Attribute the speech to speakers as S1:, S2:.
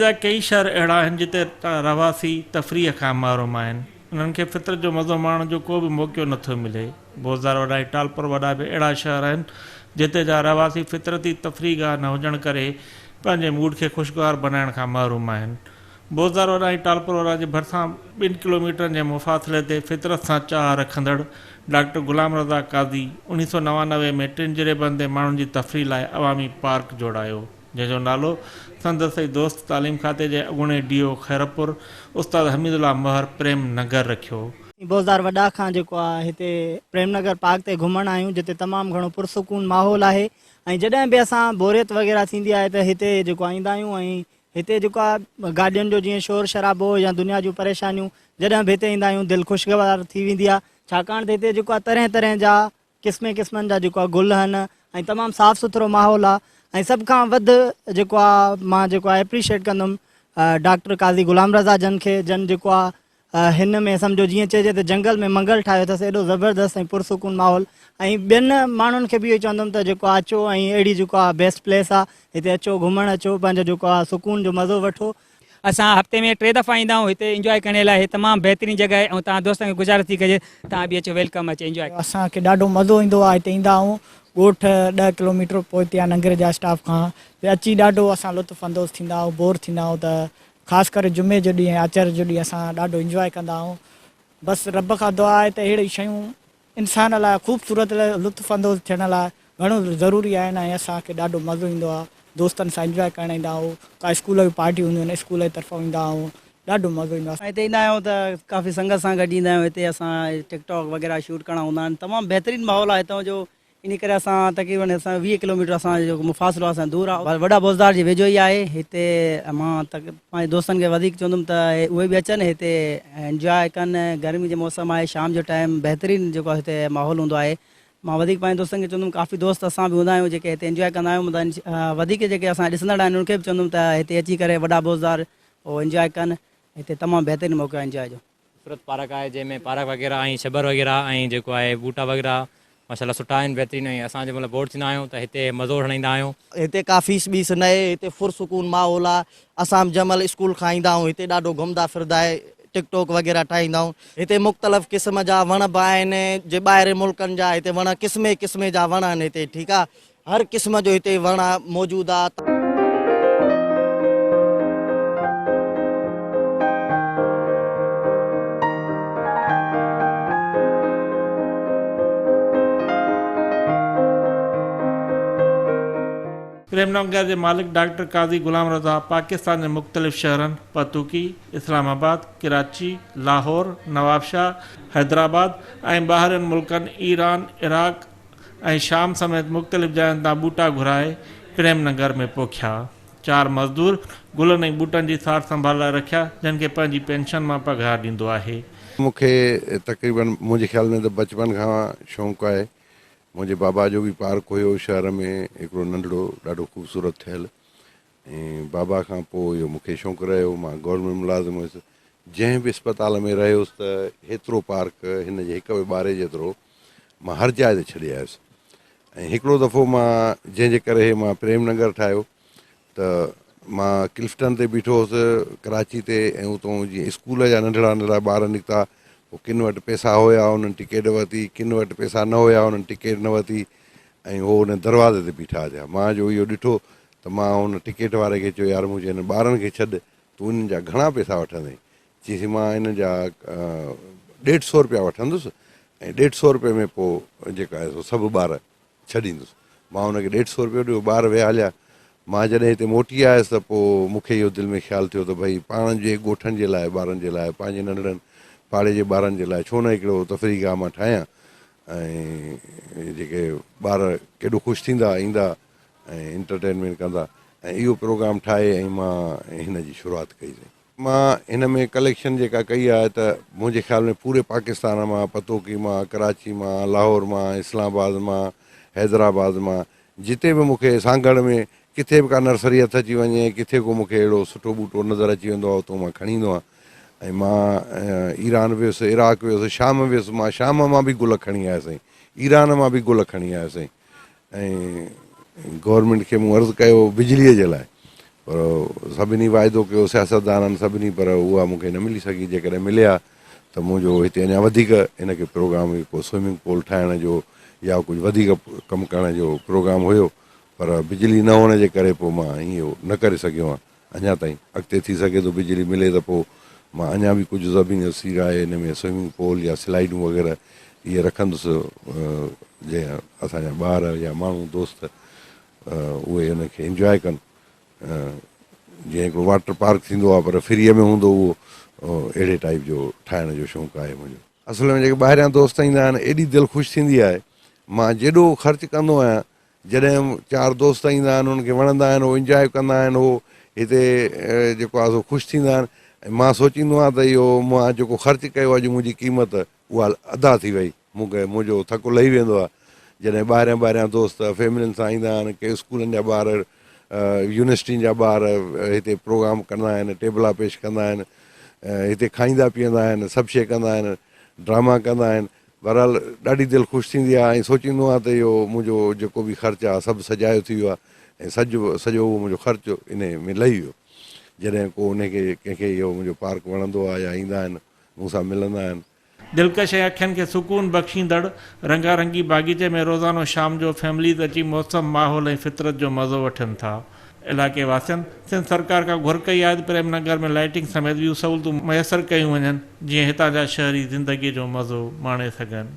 S1: جا ڪيئي شهر اهڙا آهن جتي رهواسي تفريح کان محروم آهن. انهن کي فطرت جو مزو ماڻڻ جو ڪو به موقعو نه ٿو ملي. بوزدار وڏا ۽ ٽالپر وڏا به اهڙا شهر آهن جتي جا رهواسي فطرتي تفريح گاهه نه هجڻ ڪري پنهنجي موڊ کي خوشگوار بنائڻ کان محروم آهن. بوزدار وڏا ۽ ٽالپر وڏا جي ڀرسان ٻن ڪلوميٽرن جي مفاصلي تي فطرت سان چاهه رکندڙ ڊاڪٽر غلام رضا قاضي 1999 ۾ ٽن جريبن تي ماڻهن جي تفريح لاء عوامي پارڪ جوڙايو. جنهن جو نالو سندس ئي دوست تعليم کاتي جي اڳوڻي ڊي او خيرپور استاد حميد الله مهر پريم نگر رکيو.
S2: بوزدار وڏا کان جيڪو آ هتي پريم نگر پارڪ تي گهمڻ آيون جتي تمام گهڻو پرسڪون ماحول آهي ۽ جڏهن به اسان بوريت وغيره ٿيندي آهي ته هتي جيڪو آ ايندا آهيون ۽ هتي جيڪو آ گاڏين جو جيئن شور شرابو يا دنيا جون پريشانيون جڏهن به هتي ايندا آهيون دل خوشگوار ٿي ويندي آ ڇاڪاڻ ته هتي جيڪو آ طرح طرح جا قسمين قسمن جا جيڪو آ گل هن ۽ تمام صاف سٿرو ماحول آ ۽ سڀ کان وڌ جيڪو آ مان جيڪو آ ايپريشيٽ ڪندم ڊاڪٽر قاضي غلام رضا جن کي جن جيڪو آ هن ۾ سمجهو جيئن چئجي ته جنگل ۾ منگل ٺاهيو اٿس ايڏو زبردست ۽ پرسڪون ماحول ۽ ٻين ماڻهن کي به اهو چوندم ته جيڪو آ اچو ۽ اهڙي جيڪو آ بيسٽ پليس آ هتي اچو گهمڻ اچو پنهنجو جيڪو آ سڪون جو مزو وٺو.
S3: اسان هفتي ۾ ٽي دفعا ايندا آهيون هتي انجواء ڪرڻ لاء هي تمام بهترين جڳهه آهي ۽ توهان دوستن کي گذارش ٿي ڪجي توهان به اچو welcome اچي انجواء ڪريو.
S4: اسان کي ڏاڍو مزو ايندو آهي هتي ايندا آهيون ڳوٺ ڏهه ڪلوميٽر پوئتي آهي ننگر جا اسٽاف کان ته اچي ڏاڍو اسان لطف اندوز ٿيندا آهيون بور ٿيندا آهيون ته خاص ڪري جمعي جو ڏينهن ۽ آچر جو ڏينهن اسان ڏاڍو انجواء ڪندا آهيون بس رب کان دعا آهي ته اهڙيون شيون انسان لاء خوبصورت لطف اندوز ٿيڻ لاء گهڻو ضروري آهن ۽ اسان کي ڏاڍو مزو ايندو آهي دوستن سان انجواء ڪرڻ ايندا آهيون ڪا اسڪول جون پارٽيون هونديون آهن اسڪول جي طرفان ايندا آهيون ڏاڍو مزو ايندو آهي.
S5: هتي ايندا آهيون ته ڪافي سنگت سان گڏ ايندا آهيون هتي اسان ٽڪ ٽاڪ وغيره شوٽ ڪرڻا هوندا آهن تمام بهترين ماحول آهي هتان جو انهي ڪري اسان تقريبن اسان 20 ڪلوميٽر اسان جو مفاصلو اسان دور آهي وڏا بوزدار جي ويجهو ئي آهي هتي مان پنهنجي دوستن کي وڌيڪ چوندم ته اهي به اچن هتي انجواء ڪن گرمي جي موسم آهي شام جو ٽائيم بهترين جيڪو هتي ماحول هوندو آهي مان وڌيڪ پنهنجي دوستن کي چوندم ڪافي دوست اسان به هوندا آهيون جيڪي هتي انجواء ڪندا آهيون وڌيڪ جيڪي اسان ڏسندڙ آهن انهن کي به چوندم ته هتي اچي ڪري وڏا بوزدار انجواء ڪن هتي تمام بهترين موقعو آهي انجواء جو.
S6: خوبصورت پارڪ آهي جنهن ۾ پارڪ وغيره ۽ ڇٻر وغيره ۽ جيڪو آهي ٻوٽا وغيره ماشاءالله سٺا آهن بهترين ۽ اسان جنهن مهل بور ٿيندا آهيون ته هتي مزو وٺڻ ايندا آهيون.
S7: هتي ڪا فيس ٻيس نه آهي هتي پرسڪون ماحول آهي اسان به جنهن مهل اسڪول کان ايندا آهيون هتي ڏاڍو گهمندا ڦرندا آهي ٽڪ ٽوڪ وغيره ٺاهيندا آهيون هتي مختلف قسم جا وڻ به آهن جي ٻاهرين ملڪن جا هتي وڻ قسمين قسمين جا وڻ آهن هتي ٺيڪ آهي هر قسم جو هتي وڻ موجود آ.
S1: پريم نگر جي مالڪ ڊاڪٽر قاضي غلام رضا پاڪستان جي مختلف شهرن پتوڪي، اسلام آباد، ڪراچي، لاهور، نوابشاهه، حيدرآباد ۽ ٻاهرين ملڪن ايران، عراق، ۽ شام سميت مختلف جاين تان ٻوٽا گهرائي پريم نگر ۾ پوکيا. چار مزدور گلن ۽ ٻوٽن جي سار سنڀال لاء رکيا، جن کي پنهنجي پينشن مان پگهار ڏيندو آهي.
S8: مون کي تقريبن منهنجي خيال ۾ ته بچپن کان شوق آهي. منهنجي بابا جو به پارڪ هيو شهر ۾ هڪڙو ننڍڙو ڏاڍو خوبصورت ٺهيل ۽ بابا کان پوء اهو مون کي شوق رهيو. مان گورنمينٽ ملازم هيس. جنهن به اسپتال ۾ رهيس ته هيترو پارڪ هن جي هڪ به ٻاري جيترو مان هر جاء تي ڇڏي آيس ۽ هڪڙو دفعو مان جنهن جي ڪري هي مان پريم نگر ٺاهيو ته مان ڪلفٽن تي بيٺو هوس ڪراچي تي ۽ اتو جيئن اسڪول جا ننڍڙا ننڍڙا ٻار نڪتا پوء ڪن وٽ پئسا هيا انهن ٽڪيٽ ورتي ڪن وٽ پئسا نه هيا انهن ٽڪيٽ نه ورتي ۽ هو ان دروازي تي بيٺا ٿيا مان جو اهو ڏٺو ته مان ان ٽڪيٽ واري کي چيو يار منهنجي هنن ٻارن کي ڇڏ تون انهن جا گهڻا پئسا وٺندين چيس مان ان جا ڏيڍ سو روپيا وٺندس ۽ ڏيڍ سو روپئي ۾ پوء جيڪا آهي سو سڀ ٻار ڇڏيندس. مان ان کي ڏيڍ سو روپيو ڏنو، ٻار ويا هليا. مان جڏهن هتي موٽي آيس ته پوء مون کي اهو دل ۾ خيال ٿيو ته ڀئي پاڻ جي ڳوٺن جي لاء ٻارن جي لاء پنهنجي ننڍڙن پاڙي جي ٻارن جي لاء ڇو نه هڪڙو تفريح گاهه مان ٺاهيان ۽ جيڪي ٻار ڪيڏو خوش ٿيندا ايندا ۽ انٽرٽينمينٽ ڪندا ۽ اهو پروگرام ٺاهي ۽ مان هن جي شروعات ڪئي سائين. مان هن ۾ ڪليڪشن جيڪا ڪئي آهي ته منهنجي خيال ۾ پوري پاڪستان مان، پتوڪي مان، ڪراچي مان، لاهور مان، اسلام آباد مان، حيدرآباد مان، جتي به مون کي سانگهڙ ۾ ڪٿي به ڪا نرسري هٿ اچي وڃي ۽ ڪٿي ڪو مون کي اهڙو سٺو ٻوٽو نظر اچي ويندو آهي اتو مان کڻي ايندو آهيان ۽ مان ايران ويس، عراق ويس، شام ويس، مان شام مان به گل کڻي آيس ۽ ايران مان به گل کڻي آيس ۽ گورنمينٽ کي مون عرض ڪيو بجليء جي لاء پر سڀني واعدو ڪيو سياستدانن سڀني پر اها مون کي نه ملي سگهي جيڪڏهن ملي ها ته منهنجو هتي اڃا وڌيڪ ان کي پروگرام ڪو سوئمنگ پول ٺاهڻ جو يا ڪجهه وڌيڪ ڪم ڪرڻ جو پروگرام هيو پر بجلي نه هئڻ جي ڪري پوء مان اهو نه ڪري سگهيو آهيان اڃا تائين اڳتي ٿي سگهي ٿو بجلي ملي ته پوء مان اڃا به ڪجهه زمين سيڙائي ان ۾ سوئمنگ پول يا سلائيڊون وغيره اهي رکندس جيئن اسان جا ٻار يا ماڻهو دوست اهي ان کي انجواء ڪن جيئن هڪڙو واٽر پارڪ ٿيندو آهي پر فريء ۾ هوندو اهو اهڙي ٽائيپ جو ٺاهڻ جو شوق آهي منهنجو. اصل ۾ جيڪي ٻاهريان دوست ايندا آهن ايڏي دل خوش ٿيندي آهي مان جيڏو خرچ ڪندو آهيان جڏهن چار دوست ايندا آهن انهن کي وڻندا آهن هو انجواء ڪندا آهن هو هتي جيڪو آهي سو خوش ٿيندا آهن ۽ مان سوچيندو آهيان ته اهو مان جيڪو خرچ ڪيو اڄ منهنجي قيمت اها ادا ٿي وئي مون کي منهنجو ٿڪ لهي ويندو آهي جڏهن ٻاهريان ٻاهريان دوست فيملين سان ايندا آهن ڪي اسڪولن جا ٻار يونيورسٽين جا ٻار هتي پروگرام ڪندا آهن ٽيبلا پيش ڪندا آهن هتي کائيندا پيئندا آهن سڀ شيء ڪندا آهن ڊراما ڪندا آهن بهرحال ڏاڍي دل خوش ٿيندي آهي ۽ سوچيندو آهيان ته اهو منهنجو جيڪو به خرچ آهي سڀ سجايو ٿي ويو آهي ۽ سڄو سڄو اهو منهنجو خرچ انهي ۾ لهي ويو جڏهن ڪو انهي کي ڪنهن کي اهو منهنجو پارڪ وڻندو آهي يا ايندا آهن مون سان ملندا آهن.
S1: دلڪش ۽ اکين کي سڪون بخشيندڙ رنگا رنگي باغيچي ۾ روزانو شام جو فيمليز اچي موسم، ماحول ۽ فطرت جو مزو وٺن ٿا. علائقي واسين سنڌ سرڪار کان گهر ڪئي آهي ته پريم نگر ۾ لائيٽنگ سميت ٻيون سهولتون ميسر ڪيون وڃن جيئن هتان جا شهري زندگي جو مزو ماڻي سگهن.